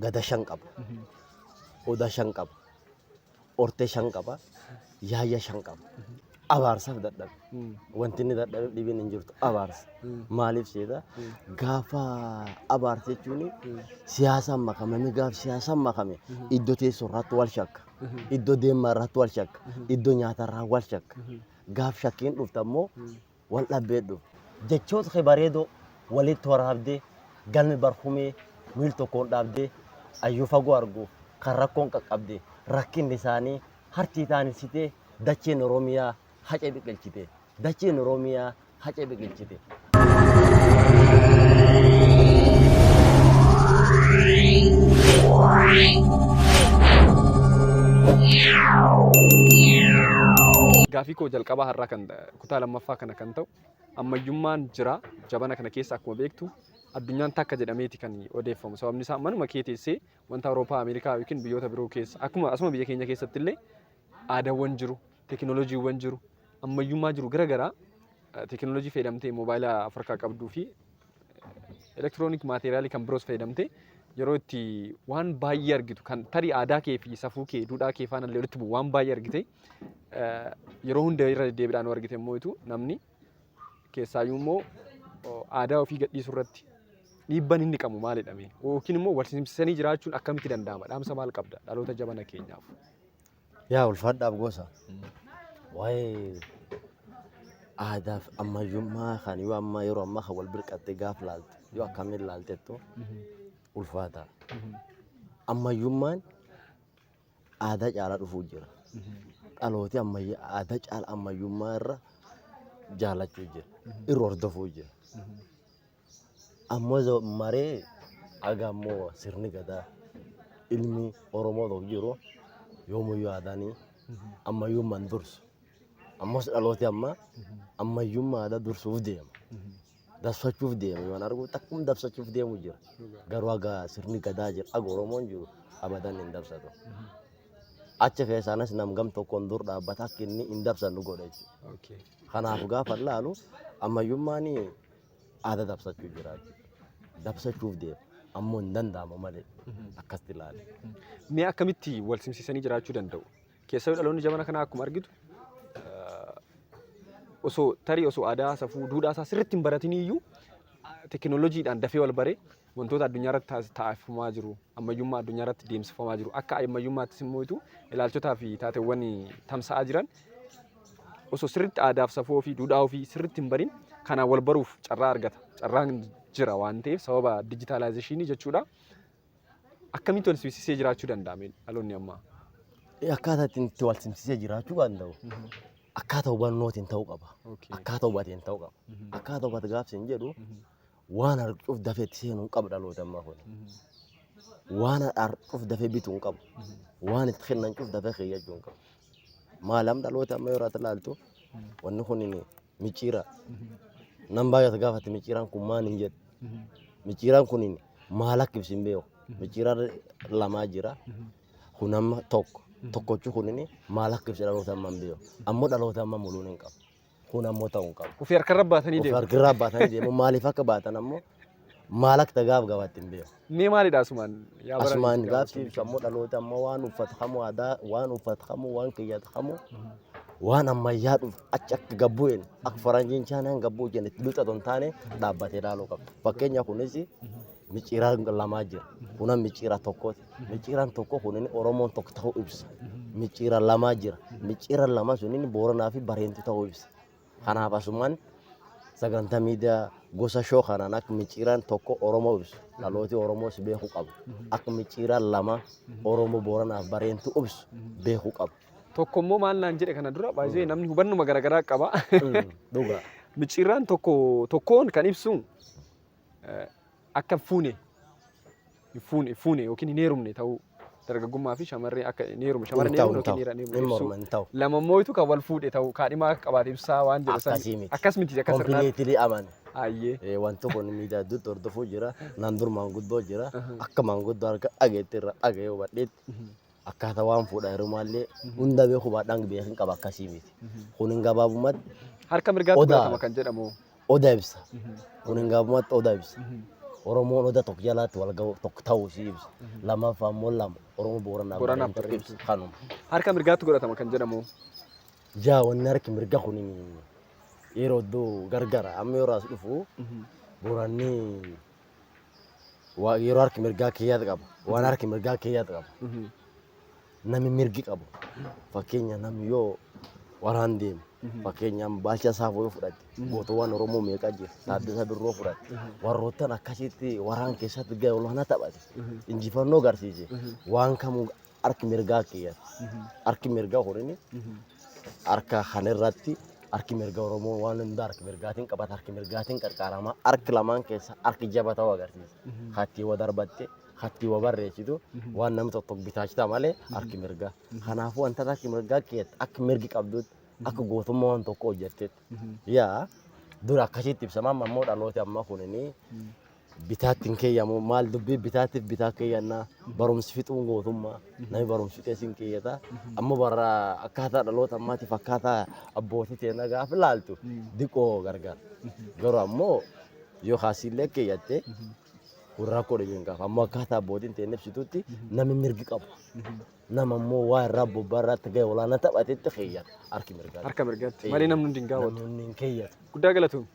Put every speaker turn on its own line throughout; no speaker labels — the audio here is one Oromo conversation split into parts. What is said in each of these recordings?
Gada 5 qaba. Odaa 5 qaba. Ortee 5 qaba. Yaayya 5 qaba. Abaarsaaf dadhabe. Wanti inni dadhabeef dhibiin hin jirtu abaarsa. Maaliif seeta? Gaafa abaarsa jechuun siyaasaan makame namni gaaf siyaasaan makame iddoo teessoo irratti wal shakka. Iddoo deemaa irratti wal shakka. Iddoo nyaata irraa wal shakka. Gaaf shakkiin dhufte ammoo wal dhabbee dhufe. Jechoota kee bareedoo walitti waraabdee galmi barkumee miil tokkoon dhaabdee ayyuu fagoo arguuf kan rakkoon qaqqabde rakkinni isaanii hartii taanisitee dacheen Oromiyaa hacee biqilchite. Dacheen Oromiyaa hacee biqilchite.
Gaafii koo jalqabaa har'aa kan kutaa lammaffaa kana kan ta'u ammayyummaan jira jabana kana keessa akkuma beektu addunyaan takka jedhameeti kan odeeffamu sababni isaa manuma kee teessee wanta Awurooppaa Ameerikaa yookiin biyyoota biroo keessa akkuma asuma biyya keenya keessatti illee aadaawwan jiru teekinooloojiiwwan jiru ammayyummaa jiru gara garaa teekinooloojii fayyadamtee moobaayila of harkaa qabduu fi elektiroonik maateeriyaalii kan biroos fayyadamtee yeroo itti waan baay'ee argitu kan tarii aadaa kee fi safuu kee duudhaa kee faana illee walitti bu'u waan baay'ee argite yeroo hunda irra deddeebiidhaan yoo argite immoo itu namni keessaayyuu immoo aadaa ofii gadhiisuu irratti dhiibban inni qabu maalidha mee yookiin immoo wal simsisanii jiraachuun akkamitti danda'ama dhaamsa maal qabda dhaloota jabana keenyaaf.
Yaa ulfaadhaaf gosa. Waa'ee aadaaf ammayyummaa kan yoo ammaa yeroo ammaa kan wal bira qabdee gaaf laalte yoo akkamiin laaltettu ulfaata. Ammayyummaan aadaa caalaa dhufuu jira. Dhalooti ammayyaa aadaa caala ammayyummaa irra jaalachuu jira. Irra hordofuu jira. Ammoo maree aga ammoo sirni gadaa ilmi Oromoo tokko jiru yoomuyyuu aadaanii ammayyummaan dursu. Ammos dhalooti amma ammayyummaa aadaa dursuuf deema. Dabsachuuf deema yoon argu takkum dabsachuuf deemu jira. Garuu aga sirni gadaa jira aga Oromoon jiru abadan hin dabsatu. Achi keessaanis nam gam tokkoon dur dhaabbata akka inni hin dabsannu godha jechuudha. Kanaaf gaafa laalu ammayyummaan aadaa dabsachuu jira jechuudha. Dabsachuuf deema. Ammoo hin danda'amu malee akkasitti ilaali.
Mee akkamitti wal simsiisanii jiraachuu danda'u? Keessattuu dhaloonni jabana kanaa akkuma argitu osoo tarii osoo aadaa safuu duudhaa isaa sirriitti hin baratin iyyuu teekinooloojiidhaan dafee wal baree wantoota addunyaa irratti taasifamaa jiru ammayyummaa addunyaa irratti deemsifamaa jiru akka ammayyummaattis immoo ilaalchotaa fi taateewwan tamsa'aa jiran osoo sirriitti aadaaf safuu ofii duudhaa ofii sirriitti hin barin kanaan wal baruuf carraa argata. Carraan jira waan ta'eef sababa dijitaalaayizeeshinii jechuudha. Akkamitti wal simsiisee jiraachuu danda'a mee dhaloonni ammaa?
Akkaataa ittiin itti wal simsiisee jiraachuu danda'u akkaataa hubannootiin ta'uu qaba. Akkaataa hubateen ta'uu qaba. Akkaataa hubate gaaf siin jedhu waan arguuf dafee itti seenuu hin qabu dhaloota ammaa kun. Waan arguuf dafee bituu hin qabu. Waan itti kennan cuuf dafee keeyyachuu hin qabu. Maalam dhaloota amma yeroo ati ilaaltu wanni kun micciira. Nam baay'atu gaafate micciiraan kun maal hin jedhu. Micciiraan kun maal akka ibsu hin beeku. Micciiraan lamaa jira. Kun amma tokko. Tokkochi kun maal akka ibsu dhaloota amma hin beeku. Ammoo dhaloota amma muluun hin qabu. Kun ammoo ta'uu hin qabu.
Ofii harkarra baatanii
Of
deemu.
harkarraa baatanii deemu. Maaliif akka baatan ammoo maal akka gaaf gabaatti hin beeku.
Mee maalidha asumaan? Yaa bara
Asumaan
gaafa
gaaf
sun
ibsu ammoo dhaloota ammoo waan uffatu kamuu aadaa waan uffatu kamuu waan keeyyatu kamuu waan ammayyaa dhufu achi akka gabbu'een akka faranjiin chaanaan gabbuu jenna itti luxatu hin taane dhaabbatee ilaaluu qaba. Fakkeenya kunis micciiraa lamaa jira. Kunan micciiraa tokkooti. Micciiraan tokko kunin Oromoon tokko ta'uu ibsa. Micciiraa lamaa jira. Micciiraan lama sunin Booranaa fi Bareentu ta'uu ibsa. Kanaaf asumaan sagantaa miidiyaa gosa shoo kanaan akka micciiraan tokko Oromoo ibsu dhalooti Oromoos beekuu qabu. Akka micciiraan lama Oromoo Booranaaf Bareentu ibsu beekuu qabu.
Tokko immoo maal naan jedhe kana dura baay'ee namni hubannuma garaagaraa qaba.
Dhugaa.
Micciiraan tokko tokkoon kan ibsu akka hin fuune hin fuune hin fuune yookiin hin heerumne ta'uu dargaggummaa fi shamarree akka hin heerumne shamarreen
Hin ta'u,
heerumne
hin
yookiin dhiira hin
ta'u.
heerumne
Hin
ibsuu.
morma hin ta'u.
Lama immoo itu kan wal fuudhe ta'uu kaadhimaa akka qabaate ibsaa waan jedhu san
Akkasii miti.
akkas miti akka sirnaatti.
Kompiliitilii amane.
Ayyee.
Wanti kun miidiyaa hedduutti hordofuu jira. Naan dur maanguddoo jira. Akka maanguddoo harka dhageetti irra dhaga'ee hubadheetti akkaataa waan fuudha heerumaallee hunda beeku baadhaan beekin qaba akkasii miti. Kun hin gabaabumatti
Harka mirgaatti
Odaa.
godhatama kan jedhamu.
oda ibsa. Kun hin gabaabumatti oda ibsa. Oromoon oda tokko jalaatti wal ga'u tokko ta'uu si ibsa. Lammaffaa immoo lama Oromoo Booranaaf
Booranaaf
Bareentuu
Bareentuu.
ibsa. Kanuma.
Harka mirgaatti godhatama kan jedhamu.
Yaa wanni harki mirga kun yeroo iddoo gargara amma yeroo as dhufu Booranni yeroo harki mirgaa keeyyaatu qaba. Waan harki mirgaa keeyyaatu qaba. Namni mirgi qabu. Fakkeenya namni yoo waraan deemu. Fakkeenyaaf Baalchaa Saafoo yoo fudhatte gootowwan Oromoo meeqa jira. Taaddasa Birroo fudhatte. Warroottan akkasitti waraan keessatti gahee olaanaa taphate. Injifannoo agarsiise. Waan kamuu harki mirgaa keeyyata. Harki mirgaa kunini harka kanarratti harki mirga Oromoo waan hundaa harki mirgaatiin qabata, harki mirgaatiin qarqaarama, harki lamaan keessa harki jaba ta'uu agarsiisa. Hattii wa darbatte, hattii wa barreessitu, waan namni tokko bitaachita malee harki mirgaa. Kanaafuu wanta harki mirgaa keessa akka mirgi qabdutti akka gootummaa waan tokko hojjettetti. Yaa dura akkasitti ibsama amma immoo dhalooti amma kunini bitaatti hin keeyyamu maal dubbii bitaattiif bitaa keeyyannaa barumsi fixuun gootummaa namni barumsi fixee sin keeyyata amma barra akkaataa dhaloota ammaatiif akkaataa abbootii teenya gaafa ilaaltu diqoo gargar garuu ammoo yoo kaasiillee keeyyatte kun rakkoo dhibii hin qabu ammoo akkaataa abbootiin teenya ibsitutti namni mirgi qabu nama immoo waa irraa bobbaa irratti gahee olaanaa taphatetti keeyyata harki mirgaa.
Harka mirgaatti malee namni hundi hin gaawwatu.
Namni hin keeyyatu.
Guddaa galatoom.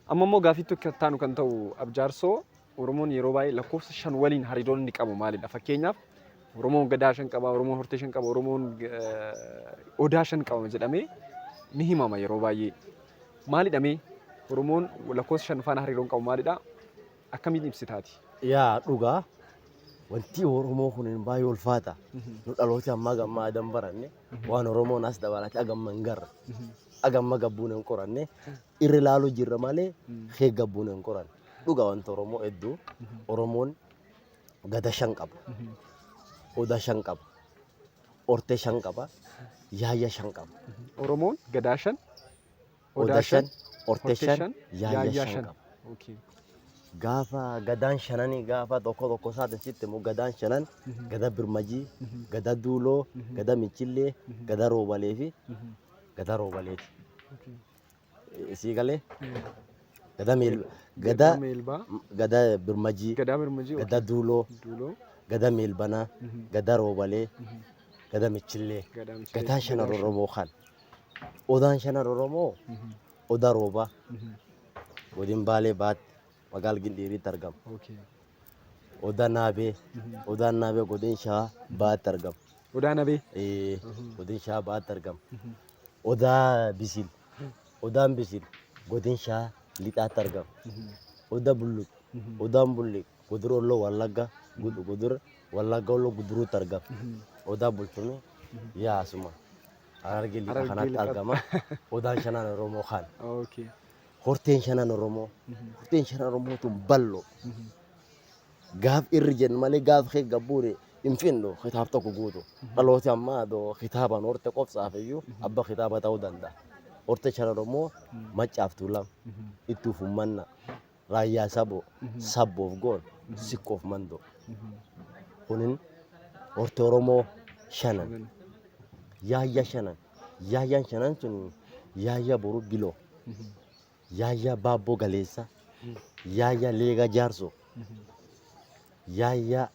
Amma immoo gaaffii tokko taanu kan ta'u Abjaarsoo Oromoon yeroo baay'ee lakkoofsa shan waliin hariiroon inni qabu maalidha? Fakkeenyaaf Oromoon gadaa shan qaba, Oromoon hortee shan qaba, Oromoon odaa shan qaba jedhamee ni himama yeroo baay'ee. Maalidha mee? Oromoon lakkoofsa shan faana hariiroon qabu maalidha? Akkamiin ibsitaati?
Yaa dhugaa wanti Oromoo kun baay'ee ulfaata. Nu dhalooti ammaa gammaa adan baranne waan Oromoon as dabalate agamma hin garre. Agamma gabbuun hin qoranne irra ilaaluu jirra malee kee gabbuun hin qoranne. Dhugaa wanti Oromoo hedduu Oromoon gada shan qaba. Odaa shan qaba. Hortee shan qaba. Yaayya shan qaba.
Oromoon gadaa shan,
Odaa shan, hortee
hortee
shan,
shan,
yaayya
yaayyaa
shan
shan.
qaba.
Okay.
Gaafa gadaan shananii gaafa tokko tokko isaatiin sitti immoo gadaan shanan gada birmajii, gada duuloo, gada michillee, gada roobalee fi gada roobaleeti.
Okay.
Sii galee gada meel gada
Meelbaa,
gada birmajii,
gadaa birmajii,
gada duuloo,
duuloo,
gada meelbanaa, gada roobalee, gada michillee.
Gadaa michillee.
Gadaan shanan Oromoo kan. Odaan shanan Oromoo odaa roobaa godin Baalee baatti magaal Gindhiiritti argama.
Okay.
Odaa Naabee, Odaan Naabee godin Shawaa baatti argama.
Odaa Nabee.
Godin Shawaa baatti argama. Odaa Bisil, Odaan Bisil godin Shawaa lixaatti argama. Odaa Bulluq, Odaan Bulluq godin Olloo Wallagga, godin Wallagga Olloo Guduruutti argama. Odaa Bultumee yaasuma Harargee lixa
Harargee
kanaatti
lixaatti.
argama. Odaan shanan Oromoo kan.
Okay.
Horteen shanan Oromoo. Horteen shanan Oromoo tun bal'oo. Gaaf irri jennu malee gaaf kee gabbuune hin finnu kitaab tokko guutu. Dhalooti ammaa adoo kitaabaan horte qofsaaf iyyuu abba kitaaba ta'uu danda'a. Horte shanan Oromoo Maccaaf Tuulama, Ittuuf Uummanna, Raayyaa Saboo, Sabboof Goon, Sikkoof Mandoo. Kunin horte Oromoo shanan. Yaayyaa shanan. Yaayyaan shanan sun yaayyaa Boruu Biloo, yaayyaa Baabboo Galeessaa, yaayyaa Leegaa Jaarsoo, yaayyaa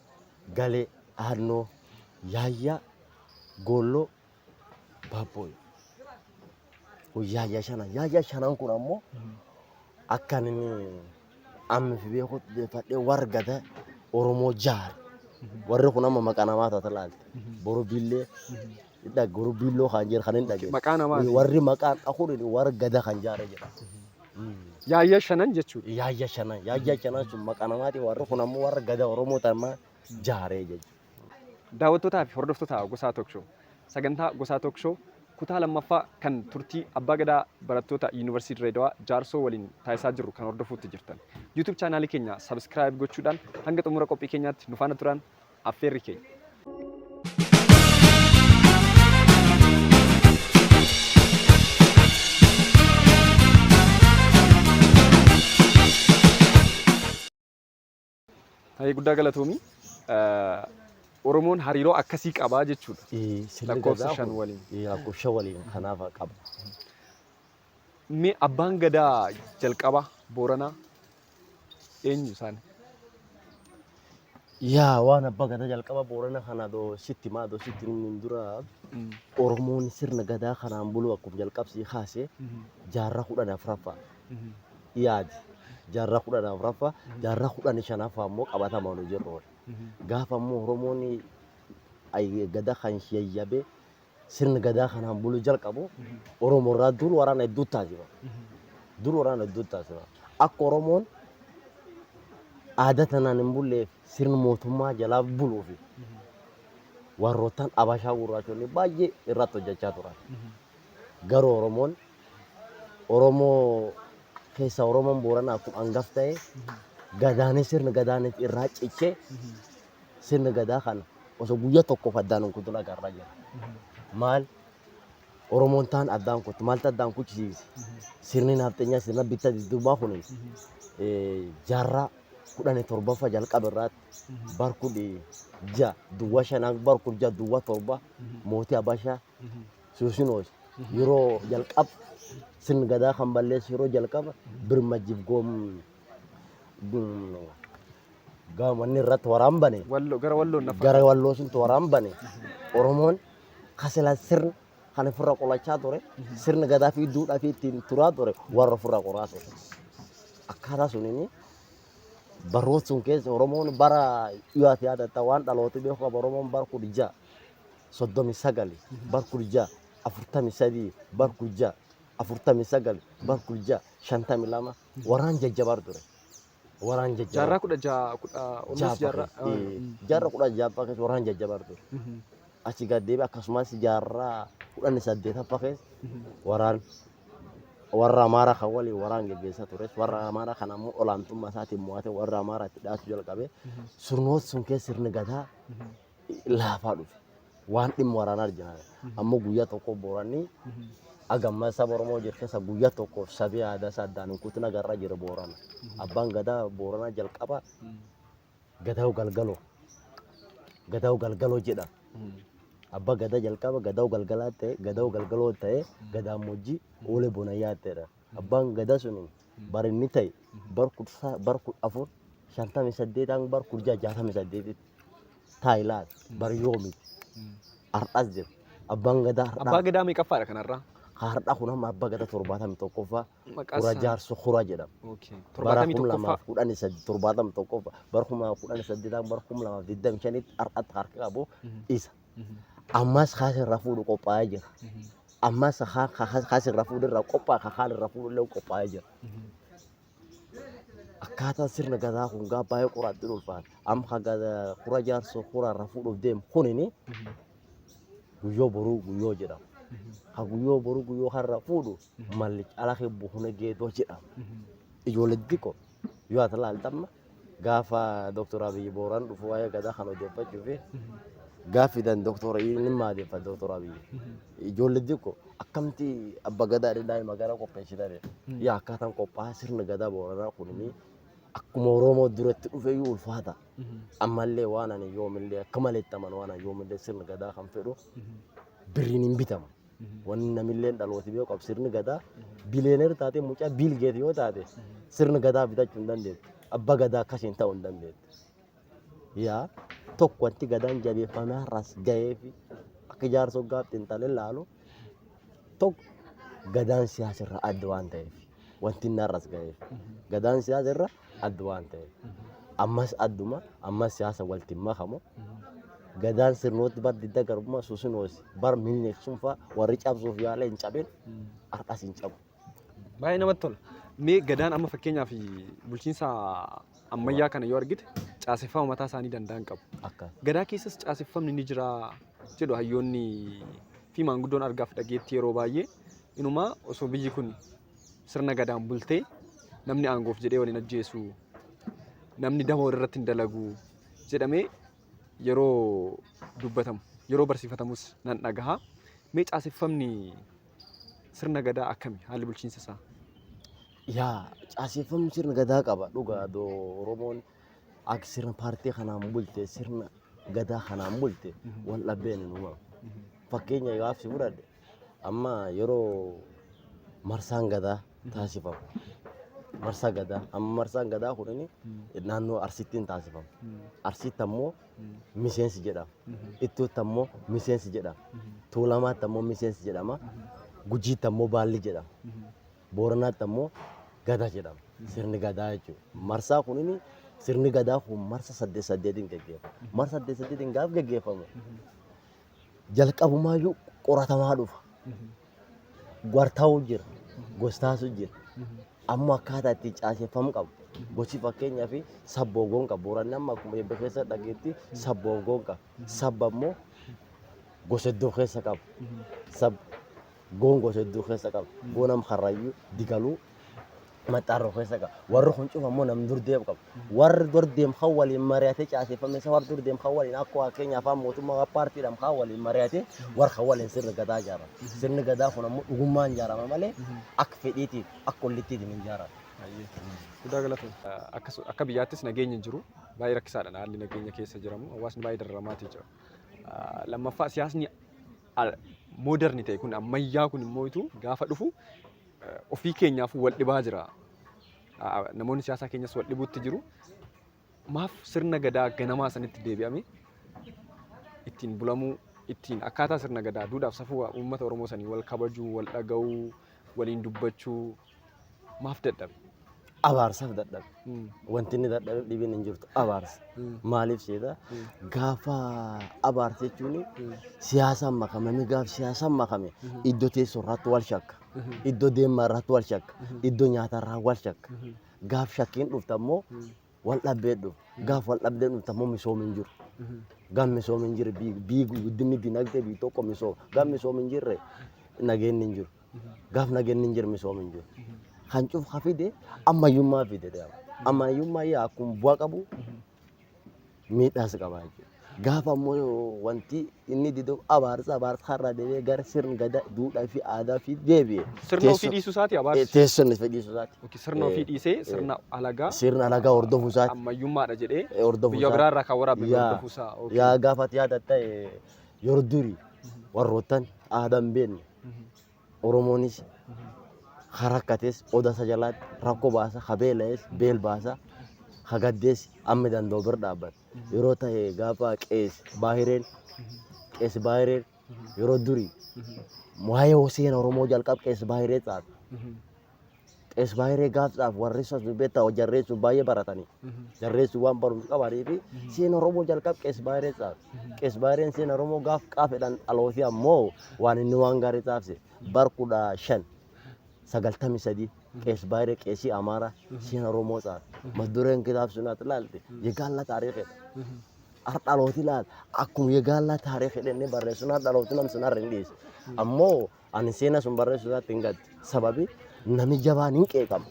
Galee Aannoo, yaayyaa Goolloo Baabboo. Kun yaayyaa shanan. Yaayyaa shanan kun ammoo akka inni amma fi beekutti deeffadhee warra gada Oromoo jaare. Warri kun amma maqaa namaa taate laalte. Boru Billee, Boru Billoo kan jedhu kan hin dhageenye.
Maqaa namaati.
Warri maqaan dhahuun warra gada kan jaare jedha.
Yaayyaa shanan jechuudha.
Yaayyaa shanan. Yaayyaa shanan sun maqaa namaati. Warri kun ammoo warra gada Oromoo ta'an jaaree jechuudha.
Daawwattootaa fi hordoftoota Gosaa Talk Show. Sagantaa Gosaa Talk Show kutaa lammaffaa kan turtii Abbaa Gadaa barattoota Yuunivarsiitii Dirreedawaa Jaarsoo waliin taasisaa jirru kan hordofuutti jirtan. YouTube chaanaalii keenya subscribe gochuudhaan hanga xumura qophii keenyaatti nu faana turan affeerri keenya. Hayyee guddaa galatoomii. Oromoon hariiroo akkasii qabaa jechuudha.
Sirni
Lakkoofsa
gadaa
shan
kun,
waliin.
Lakkoofsa shan waliin kanaaf qaba.
Mee abbaan gadaa jalqaba Booranaa eenyu isaan?
Yaa waan abbaa gadaa jalqaba Boorana kana doo sitti maa doo sitti hin dura Oromoon sirna gadaa kanaan bulu akkuma jalqabsii kaase jaarraa 14ffaa yaadi. Jaarraa 14ffaa jaarraa 15ffaa immoo qabatamaan hojiirra oole. Gaafa immoo Oromoon gadaa kan yayyabee sirna gadaa kanaan bulu jalqabu Oromoo irraa dur waraana hedduu taasifama. Dur waraana hedduu taasifama. Akka Oromoon aadaa tanaan hin bulleef sirna mootummaa jalaa buluufi warroottan Abashaa gurraachonni baay'ee irratti hojjechaa turan. Garuu Oromoon Oromoo keessa Oromoon Booranaa akkuma hangaf ta'e gadaanis sirna gadaanis irraa cichee sirna gadaa kana osoo guyyaa tokkoof addaan hin kutin agarraa jira. Maal Oromoon taan addaan kuttu maaltu addaan kuchisiise? Sirni nafxenyaa sirna bitta dudduubaa kun jaarraa 17ffaa jalqaba irraatti bar 1605 bar 1607 mootii Habashaa Suusinoos yeroo jalqaba sirni gadaa kan balleessu yeroo jalqaba birmajjiif goom wanni irratti waraan bane
Walloo gara walloon nafa.
Gara walloo suntu waraan bane Oromoon kasila sirna kan ofirra qolachaa ture sirna gadaa fi duudhaa fi ittiin turaa ture warra ofirra qoraa ture. Akkaataa suniin baroota sun keessa Oromoon bara dhiyaate yaadatta waan dhalooti beeku qaba. Oromoon bara 1639, bara 1643, bara 1649, bara 1652 waraan jajjabaa ture. Waraan jajjabaa.
Jaarraa 16 kudha almost jaarraa.
Jaarraa 16ffaa keessa waraan jajjabaa ture. Achi gad deebi'e akkasumas jaarraa 18ffaa keessa waraan warra Amaaraa kan waliin waraan geggeessaa tures warra Amaaraa kan ammoo olaantummaa isaatiin mo'ate warra Amaaraa itti dhiyaachuu jalqabe sirnoota sun keessa sirni gadaa laafaa dhufe. Waan dhimma waraanaa jira. Ammoo guyyaa tokko Booranni agamma saba Oromoo jiru keessa guyyaa tokkoof sabii aadaa isaa addaan hin kutin agarra jira Boorana. Abbaan gadaa Booranaa jalqaba Gadaw Galgaloo. Gadaw Galgaloo jedhama. Abbaa gadaa jalqaba Gadaw Galgalaa ta'e Gadaw Galgaloo ta'e Gadaamojjii Oolee Bonayyaa ta'edha. Abbaan gadaa sun bara inni ta'e bar 1458 hanga bar 1668tti taayilaat bar yoomiti. Har'as jira. Abbaan gadaa
Abbaa
har'aa
gadaa meeqaffaadha kanarraa?
Har'aa kun amma abbaa gadaa 71ffaa
Maqaa
Kura
isaa.
Jaarso Kura jedhama.
Okay.
Bara
71ffaa.
2013 71ffaa bara 2018 hanga bara 2025tti har'atti harka qabu isa. Ammas kaas irraa fuudhu qophaa'ee jira. Ammas kaas irraa fuudhu irraa qophaa'e kaan irraa fuudhu illee qophaa'ee jira. Akkaataan sirna gadaa kun gaa baay'ee qoraatti ulfaata. Amma ka gadaa Kura Jaarsoo Kura irraa fuudhuuf deemu kunini Guyyoo Boruu Guyyoo jedhama. Ka Guyyoo Boruu Guyyoo har'a fuudhu Malli Calaqee Buhune Geetoo jedhama. Ijoollee xixiqqoo yoo ati ilaaltamma gaafa Dooktor Abiyyi Booran dhufu waa'ee gadaa kan odeeffachuu fi gaaffidan Dooktor inni maadeeffa Dooktor Abiyyi. Ijoollee xixiqqoo akkamti abba gadaa daa'ima gara qopheessitan yaa akkaataan qophaa'aa sirna gadaa Booranaa kunini akkuma Oromoo duratti dhufe iyyuu ulfaata. Ammallee waan ani yoomillee akka maleetti amanu waan ani yoomillee sirna gadaa kan fedhu birriin hin bitamu. Wanni namillee dhalooti beeku qabu sirni gadaa biliyeener taatee mucaa Biil Geet yoo taate sirna gadaa bitachuu hin dandeettu. Abbaa gadaa akkasiin ta'uu hin dandeettu. Yaa tokko wanti gadaan jabeeffamee har'as gahee fi akka jaarsa hoggaaf xiinxalee ilaalu tokko gadaan siyaasa irraa adda waan ta'eef wanti inni har'as gaheef gadaan siyaasa irra adda waan ta'eef ammas adduma ammas siyaasa walitti hin makamu. Gadaan sirnooti bar didda garbummaa suusinoosi bar Minilik sun fa'a warri cabsuuf yaala hin cabin har'as hin cabu.
Baay'ee namatti tola. Mee gadaan amma fakkeenyaaf bulchiinsa ammayyaa kana yoo argite caaseffama mataa isaanii danda'an qabu.
Akka
Gadaa keessas caaseffamni ni jira jedhu hayyoonni fi maanguddoon argaaf dhageetti yeroo baay'ee inumaa osoo biyyi kun sirna gadaan bultee namni aangoof jedhee wal hin ajjeesu, namni daba walirratti hin dalagu jedhamee yeroo dubbatamu yeroo barsiifatamus nan dhagaha. Mee caaseffamni sirna gadaa akkami haalli bulchiinsa isaa?
Yaa caaseffamni sirna gadaa qaba dhugaa doo Oromoon akka sirna paartii kanaan bulte sirna gadaa kanaan bulte wal dhabbeen hin uumamu. Fakkeenya gaaf si fudhadhe amma yeroo marsaan gadaa taasifamu. Marsaa gadaa. Amma marsaan gadaa kunini naannoo Arsiitti hin taasifamu. Arsiitti ammoo miseensi jedhama. Ittootti ammoo miseensi jedhama. Tuulamaatti ammoo miseensi jedhama. Gujiitti ammoo baalli jedhama. Booranaatti ammoo gada jedhama. Sirni gadaa jechuudha. Marsaa kunini sirni gadaa kun marsa saddeet saddeetiin geggeeffama. Marsa saddeet saddeetiin gaaf geggeeffamu jalqabumaayyuu qoratamaa dhufa. Gwartaa'u jira. Gostaasu jira. Ammoo akkaataa itti caaseffamu qabu. Gosi fakkeenyaaf sabboogoon qaba. Booranni amma akkuma eebba keessa dhageetti sabboogoon qaba. Sabba ammoo gosa hedduu keessa qaba. Sab goon gosa hedduu keessa qaba. Goon amma Karrayyuu, Digaluu, Maxxaarroo keessa qaba. Warri kun cufa ammoo nam dur deemu qaba. Warri dur deemu kan waliin mari'atee caaseffame isa warri dur deemu kan waliin akka fakkeenyaaf afaan mootummaa waan paartiidhaan kan waliin mari'atee warra kan waliin sirni gadaa ijaarama. Sirni gadaa kun ammoo dhugummaan ijaarama malee akka fedhiitiif akka ollittiitiin hin ijaaramu.
Guddaa galatoom. Akka biyyaattis nageenyi hin jiru. Baay'ee rakkisaadha haalli nageenya keessa jiramu. Hawaasni baay'ee dararamaati jira. Lammaffaa, siyaasni modern ta'e kun, ammayyaa kun immoo gaafa dhufu ofii keenyaaf wal dhibaa jira. Namoonni siyaasaa keenyas wal dhibuutti jiru. Maaf sirna gadaa ganamaa sanitti deebi'ame ittiin bulamuu, ittiin akkaataa sirna gadaa, duudhaaf safuu uummata Oromoo sanii wal kabajuu, wal dhaga'uu, waliin dubbachuu maaf dadhabe?
Abaarsaaf dadhabe. Wanti inni dadhabe dhibiin hin jirtu abaarsa. Maaliif seeta? Gaafa abaarsa jechuun siyaasaan makame, namni gaafa siyaasaan makame iddoo teessoo irratti wal shakka. Iddoo deemaa irratti wal shakka. Iddoo nyaata irraa wal shakka. Gaaf shakkiin dhufte ammoo wal dhabbee dhufu. Gaaf wal dhabdeen dhufte ammoo misoomni hin jiru. Gaaf misoomni hin jirre biyyi guddinni dinagdee biyyi tokko misooma. Gaaf misoomni hin jirre nageenyi hin jiru. Gaaf nageenyi hin jirre misoomni hin jiru. Kan cufa ka fide ammayyummaa fide. Ammayyummaa yaa akkuma bu'aa qabu miidhaas qaba jechuudha. Gaafa ammoo wanti inni didu abaarsa abaarsa irraa deebi'ee gara sirna gadaa, duudhaa fi aadaa fi deebi'e.
Sirna ofii dhiisuu isaati abaarsi.
Teessoo inni fedhiisuu isaati.
Okay, sirna ofii dhiisee sirna alagaa
Sirna alagaa hordofuu isaati.
ammayyummaadha jedhee
Hordofuu
biyya
isaati.
biraa irraa kan waraabame hordofuu isaa. Okay.
Yaa gaafa ati yaadatta yeroo durii warroottan aadaa hin beekne Oromoonis harakkates oda isa jalaatti rakkoo baasa, ha beela'es beel baasa, ha gaddees amma danda'u bira dhaabbata. Yeroo ta'e gaafa qees baahireen yeroo durii waa'ee seena Oromoo jalqab qees baahiree tsaafe. Qees baahiree gaaf tsaaf warri sas beektaa jarreessu baay'ee baratanii. Jarreessu waan barumsa qabanii fi seena Oromoo jalqab qees baahiree tsaafe. Qees baahireen seena Oromoo gaaf qaafedhaan dhalootii ammoo waan inni waan gaarii tsaafse bar 1593 qees baahiree qeesii Amaaraa seena Oromoo tsaafe. Mata dureen kitaaba sun ati ilaalte "Yegaalla taariikidha". Har dhalooti ilaal akkuma "Yegaalla taariikidha" inni barreessu har dhalooti nam sun har hin dhiise. Ammoo ani seena sun barreessuu isaatti hin gaddu. Sababi nami jabaan hin qeeqama.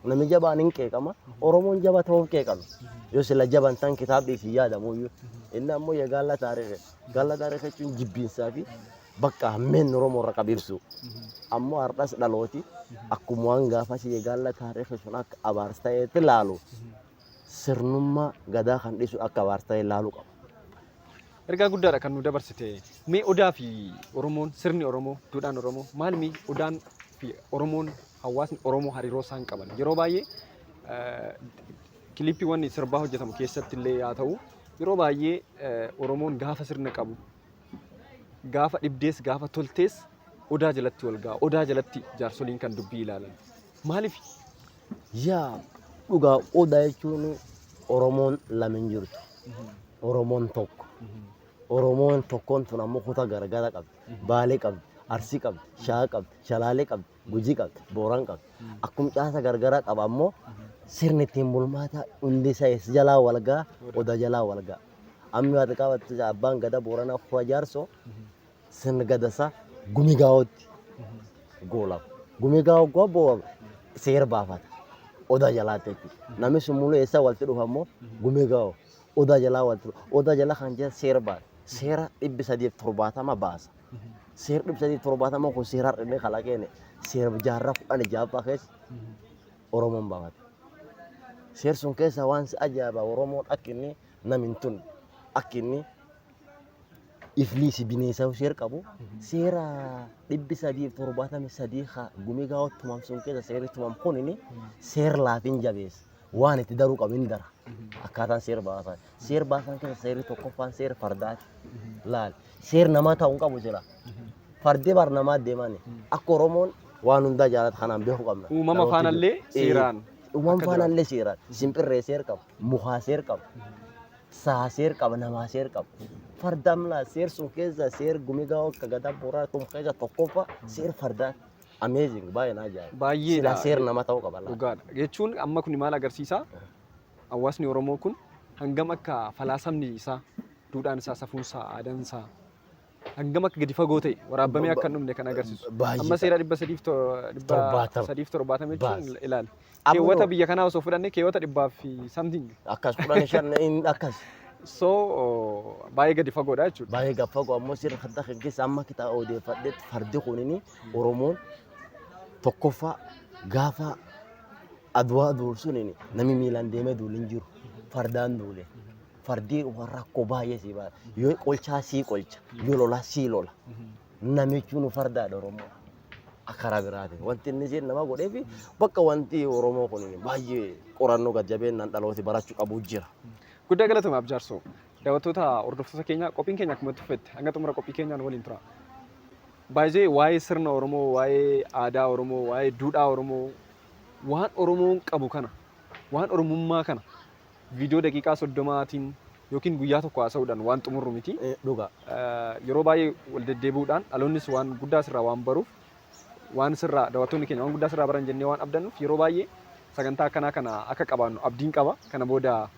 Nami jabaan hin qeeqama. Oromoon jaba ta'uuf qeeqama. Yoo sila jaban tan kitaabni isin yaadamuyyuu. Inni ammoo "Yegaalla taariikidha". Gaalla taariikii jechuun jibbiinsaa fi bakka hammeen Oromoo irra qabu ibsu. Ammoo har'as dhalooti akkuma waan gaafas "Yegaalla taariikii" sun akka abaarsa ta'eetti ilaalu sirnummaa gadaa kan dhiisu akka abaarsa ta'e ilaaluu qaba.
Ergaa guddaadha kan nu dabarsite. Mee odaa fi Oromoon, sirni Oromoo, duudhaan Oromoo maal, mee odaan fi Oromoon, hawaasni Oromoo hariiroo isaan qaban yeroo baay'ee kiliippiiwwan sirbaa hojjetamu keessatti illee haa ta'u, yeroo baay'ee Oromoon gaafa sirna qabu, gaafa dhibdees gaafa toltees odaa jalatti wal ga'a. Odaa jalatti jaarsoliin kan dubbii ilaalan. Maaliif?
Yaa dhugaa, odaa jechuun Oromoon lama hin jirtu. Oromoon tokko. Oromoon tokkoon tun ammoo kutaa garagara qabdi. Baalee qabdi, Arsii qabdi, Shawaa qabdi, Shalaalee qabdi, Gujii qabdi, Booran qabdi. Akkuma caasa garagaraa qaba ammoo sirni ittiin bulmaataa hundi isaa eessa jalaa wal ga'a? Odaa jalaa wal ga'a. Ammi ati qabattu abbaan gada Booranaa Kura Jaarsoo sirni gadasaa gumi gaa'ootti goolaba. Gumi gaa'oo gobbo seera baafata. Odaa jalaatti jechuudha. Namni sun muluu eessa walitti dhufa ammoo gumi gaa'oo. Odaa jalaa walitti dhufa. Odaa jala kan jira seera baasa. Seera 370 baasa. Seera 370 kun seera har'a kalaqeene seera jaarraa 16ffaa keessa Oromoon baafate. Seerri sun keessaa waan si ajaa'iba Oromoon akka inni nam hin tunne, akka inni Ifliisi bineensa seera qabu. Seera 373 haa gumii gaa'oo tumam sun keessa seerri tumam kunini seera laafin jabeessa. Waan itti daruu qabu hin dara. Akkaataan seera baasan. Seera baasan keessa seerri tokkoffaan seera fardaati. Laal. Seera namaa ta'uu hin qabu jira. Fardi bar namaa deemani. Akka Oromoon waan hundaa jaalatu kanaan beekuu qabna.
Uumama
Dhalooti
faanallee
jiru.
seeraan
Uumama
akka jiraatu.
faanallee seeraan. Simpirree seera qaba. Mukaa seera qaba. Saa seera qaba. Namaa seera qaba. Fardamlaa seer sun keessa seer gumigaa akka gadaa booraa tun keessa tokkoffaa seer fardaa. Amazing, baay'ee na ajaa'iba.
Baay'eedha.
Silaa seer nama ta'uu qaba laata.
Dhugaadha. Jechuun amma kun maal agarsiisa? Hawaasni Oromoo kun hangam akka falaasamni isaa, duudhaan isaa, safuun isaa, aadaan isaa hangam akka gadi fagoo ta'e waraabamee akka hin dhumne kan agarsiisu.
Baay'ee.
Amma seera dhibba sadiif dhibba
Torbaatama.
sadiif torbaatama jechuun
Baas.
ilaali.
Amma
Keewwata
noo-
biyya kanaa osoo fudhanne keewwata dhibbaa fi something.
Akkas 15 inni akkas.
So baay'ee gadi fagoodha jechuudha.
Baay'ee gadi fagoo ammoo sirna farda kan keessa amma kitaaba odeeffadhetti fardi kunini Oromoon tokkoffaa gaafa Adwaa duulsunini namni miilaan deemee duule hin jiru. Fardaan duule. Fardi waan rakkoo baay'ee sii baasa. Yoo qolchaa sii qolcha, yoo lolaa sii lola. Namichi nu fardaadha Oromoo. Karaa biraatiin wanti inni isheen nama godhee fi bakka wanti Oromoo kun baay'ee qorannoo gad jabeennaan dhalooti barachuu qabu jira.
Guddaa galatoomaa Abjaarsoo. Daawwattoota hordoftoota keenya, qophiin keenya akkuma itti fufetti hanga xumura qophii keenyaan waliin tura. Baay'ee waa'ee sirna Oromoo, waa'ee aadaa Oromoo, waa'ee duudhaa Oromoo, waan Oromoon qabu kana, waan Oromummaa kana viidiyoo daqiiqaa 30tiin yookiin guyyaa tokko haasa'uudhaan waan xumurru miti.
Dhugaa.
Yeroo baay'ee wal deddeebi'uudhaan dhaloonnis waan guddaa sirraa waan baruuf, waan sirraa daawwattoonni keenya waan guddaa sirraa baran jennee waan abdannuuf, yeroo baay'ee sagantaa akkanaa kana akka qabaannu abdiin qaba. Kana booda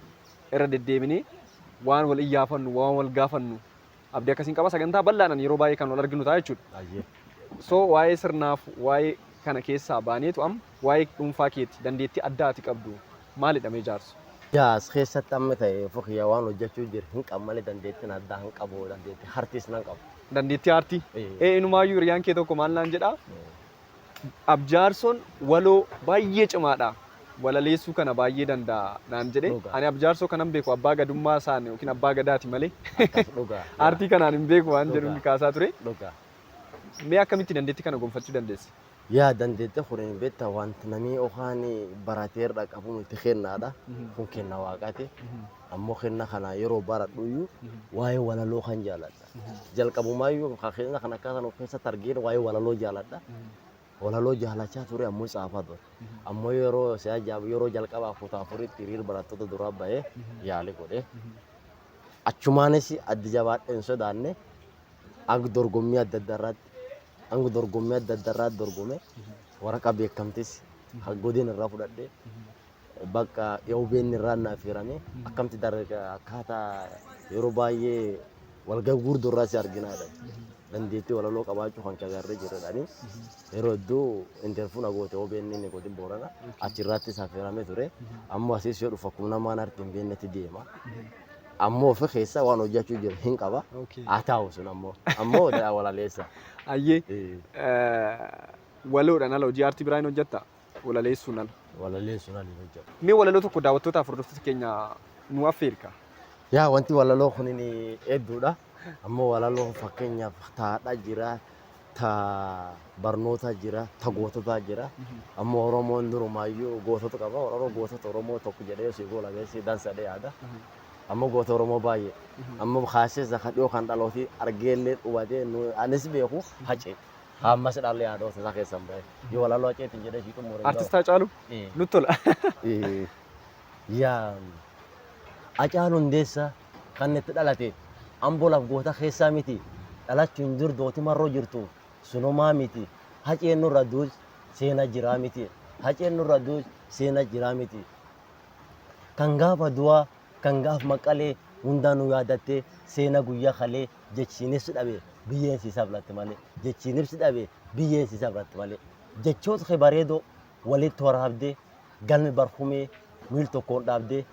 irra deddeebinee waan wal iyyaafannu, waan wal gaafannu abdii akkasiin qaba. Sagantaa bal'aadhaan yeroo baay'ee kan wal arginu ta'a jechuudha.
Baay'ee.
So waa'ee sirnaaf waa'ee kana keessaa baaneetu amma waa'ee dhuunfaa keeti, dandeettii addaa ati qabdu maalidha mee Jaarso?
Yaa, as keessatti amma ta'e fokiyyaa waan hojjechuu jiru hin qabu malee dandeettiin addaa hin qabu, dandeettii hartiis nan qabu.
Dandeettii aartii?
Eh.
Ee, inumaayyuu hiriyaan kee tokko maal naan jedhaa? Abjaarsoon waloo baay'ee cimaadha. Walaleessuu kana baay'ee danda'a naan jedhe.
Dhugaa.
Ani Abjaarsoo kanan beeku abbaa gadummaa isaan yookiin abbaa gadaati malee
Akkas, dhugaa.
aartii kanaan hin beeku waan jedhu
Dhugaa.
kaasaa ture.
Dhugaa.
Mee akkamitti dandeettii kana gonfachuu dandeesse?
Yaa, dandeettii kun hin beektaa, wanti namni yookaan barateerra qabu miti, kennaadha. Kun kenna waaqaati. Ammoo kenna kana yeroo baradhu waa'ee walaloo kan jaaladha. Jalqabumaayyuu kenna kana akkaataan of keessatti argeen waa'ee walaloo jaaladha. Walaloo jaalachaa ture, ammoo tsaafaa ture. Ammoo yeroo si ajaa'ibu yeroo jalqabaa kutaa afuritti hiriir barattoota duraa bahee yaali godhe. Achumaanis addi jabaadhee hin sodaanne, hanga dorgommii adda addaa irratti dorgome, waraqaa beekamtis godin irraa fudhadhe, bakka yoobeen irraa naaf hirame akkamti akkaataa yeroo baay'ee walgahii gurguddoo irraa si arginaadha. Dandeettii walaloo qabaachuu kan agarree jirredhani. Yeroo hedduu interview na goote OBN inni godin Boorana achirrattis affeeramee ture. Ammoo asiis yoo dhufu akkuma namaan arti hin beeknetti deema. Ammoo ofi keessa waan hojjechuu jiru hin qaba. Haa ta'u sun ammoo walaleessa.
Ayyee, waloodhaan ala hojii aartii biraa hin hojjettaa? Walaleessuun ala.
Walaleessuun ala hin hojjetu.
Mee walaloo tokko daawwattootaaf hordoftoota keenya nu affeerka.
Yaa, wanti walaloo kunin hedduudha. Ammoo walaloo fakkeenyaaf taadha jira, ta barnoota jira, ta goototaa jira. Ammoo Oromoon durumaayyuu gootota qaba. Oromoo gootota Oromoo tokko jedhee si gola geessi dansadhee yaada. Ammoo goota Oromoo baay'ee. Ammoo kaasee zaka dhiyoo kan dhalooti argeellee hubatee anis beeku Hacee. Ammas dhalli yaadota isaa keessan bahe. Yoo walaloo Haceetiin jedhee si xumure.
Artist Haacaaluu nutti tola.
Yaa, Hacaaluu Hundeessaa kan itti dhalate Amboo laf goota keessaa miti, dhalachuun dur dooti marroo jirtu sunumaa miti, Haceen nurra duus seena jiraa miti, Haceen nurra duus seena jiraa miti, kan gaafa du'aa kan gaaf maqalee hundaa nu yaadattee seena guyyaa kalee, jechiinis dhabe biyyeen si sablatte malee, jechiinis dhabe biyyeen si sablatte malee, jechoota kee bareedoo walitti waraabdee galmi barhumee miil tokkoon dhaabdee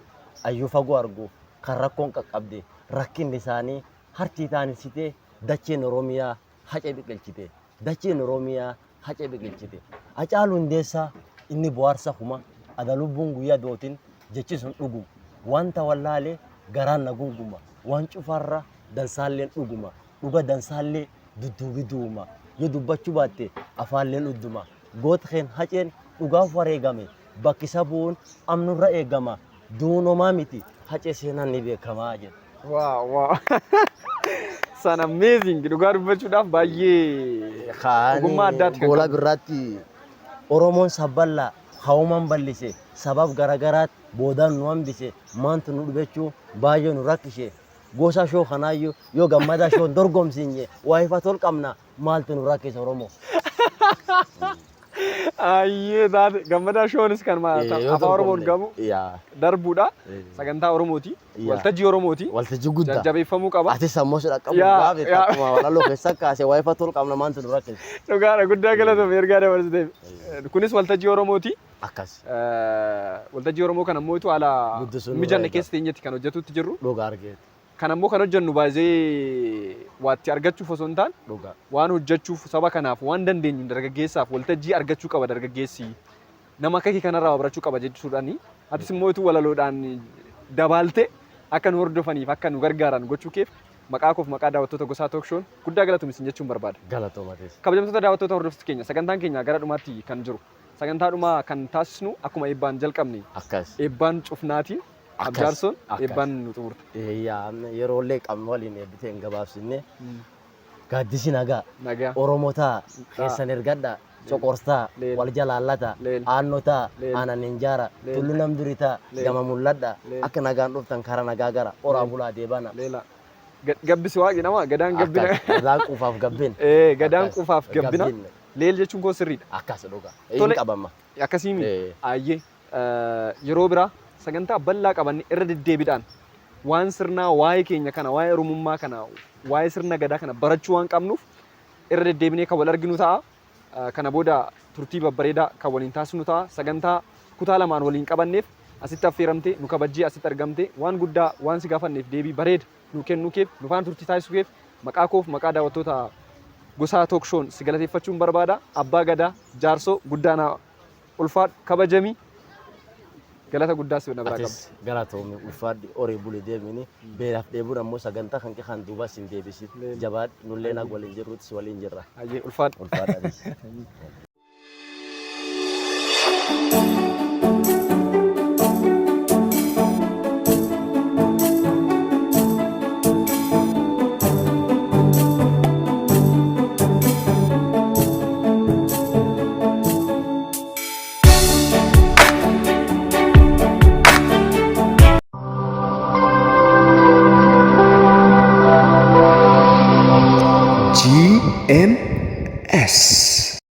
ayyuu fagoo arguuf kan rakkoon qaqqabde rakkinni isaanii hartii taanisitee dacheen Oromiyaa Hace biqilchite, dacheen Oromiyaa Hace biqilchite. Hacaaluu Hundeessaa inni bohaarsa kuma ada lubbuun guyyaa dootin jechi sun dhuguma, wanta wallaalee garaan na gunguma, waan cufarra dansaalleen dhuguma. Dhuga dansaallee dudduubi duuma. Yoo dubbachuu baatte afaalleen udduma. Goot keen Haceen dhugaaf wareegame. Bakki isa bu'uun amnurra eegama. Du'uun homaa miti Hacee seenaan ni beekama jedhe.
Wow. San amazing. Dhugaa dubbachuudhaaf baay'ee ogummaa addaati kan
Gola
qabdu.
birraatti Oromoon sabballaa hawuman bal'ise sabab garagaraatti boodaan nu hambise maantu nu dhubechuu baay'ee nu rakkise gosa shoo kanaayyuu yoo gammadaa shoon dorgomsiinye waa ifa tol qabna maaltu nu rakkise Oromoo.
Ayyee taate gammadaa shoonis kan
Yoo
afaan Oromoon
dorgomne.
gamu
Yaa.
darbuudha.
Eh.
Sagantaa Oromooti.
Yaa.
Waltajjii Oromooti.
Waltajjii guddaa.
Jajjabeeffamuu qaba.
Atis ammoo si dhaqqabu
Yaa,
gaafe
yaa.
akkuma walaloo keessa kaase waa ifa tol qabna maaltu nu rakkise.
Dhugaadha, guddaa galatoome ergaa dabarsiteef. Kunis waltajjii Oromooti.
Akkas.
Waltajjii Oromoo kana immoo haala
Guddisuun nurra
mijanne
eegama.
keessa teenyetti kan hojjetutti jirru.
Dhugaa argeeti.
Kan ammoo kan hojjennu baay'ee waatti argachuuf osoo hin taane
Dhugaa.
waan hojjechuuf saba kanaaf waan dandeenyu dargaggeessaaf waltajjii argachuu qaba dargaggeessi. Nama akka kee kanarraa waa barachuu qaba jechuudhaani. Atis immoo utuu walaloodhaan dabaalte akka nu hordofaniif akka nu gargaaran gochuu keef maqaa koof maqaa daawwattoota Gosaa Talk Show guddaa galatoom isin jechuun barbaada.
Galatoomatis.
Kabajamtoota daawwattoota hordoftoota keenya, sagantaan keenya gara dhumaatti kan jiru. Sagantaa dhumaa kan taasisnu akkuma eebbaan jalqabne
Akkas.
eebbaan cufnaatiin.
Akkas.
Abjaarsoon
Akkas.
eebbaan nu xumurta.
Yaa, yeroo illee qabnu waliin eebbitee hin gabaabsinne. Gaaddisi nagaa.
Nagaa.
Oromotaa keessan ergadha. Coqorsaa.
Leel.
Wal jalaallata.
Leel.
Aannotaa.
Leel.
Aanan hinjaara.
Leel.
Tullu nam duritaa.
Leel.
Gama mul'adha.
Leel.
Akka nagaan dhuftan karaa nagaa gara. Oraa bulaa deebana.
Leela. Gabbisi waaqi nama gadaan gabbina.
Akkas. Gadaan quufaaf gabbin.
Ee, gadaan
Akkas.
quufaaf gabbina.
Gabbin.
Leel jechuun koo sirriidha.
Akkas dhugaa.
Tole.
Hin qabama.
Akkasiimi.
Ee.
Ayyee. Yeroo biraa sagantaa bal'aa qabanne irra deddeebiidhaan waan sirnaa waa'ee keenya kana, waa'ee Oromummaa kana, waa'ee sirna gadaa kana barachuu waan qabnuuf irra deddeebinee kan wal arginu ta'a. Kana booda turtii babbareedaa kan waliin taasisnu ta'a. Sagantaa kutaa lamaan waliin qabanneef asitti affeeramte nu kabajjee asitti argamte waan guddaa waan si gaafanneef deebii bareeda nu kennuu keef nu faana turtii taasisuu keef maqaa koof maqaa daawwattoota Gosaa Talk Show si galateeffachuun barbaada. Abbaa Gadaa Jaarsoo guddaa naa ulfaadhu, kabajamii, galata guddaa si na biraa qabda.
Atis galatoomi, ulfaadhi, horii buli deemini beelaaf dheebuun ammoo sagantaa kan kee kan duubas hin deebisin.
Leel.
Jabaadhu, nullee nag waliin jirrutti si waliin jirra.
Hayyee, ulfaadhu.
Ulfaadhu atis.
GMS.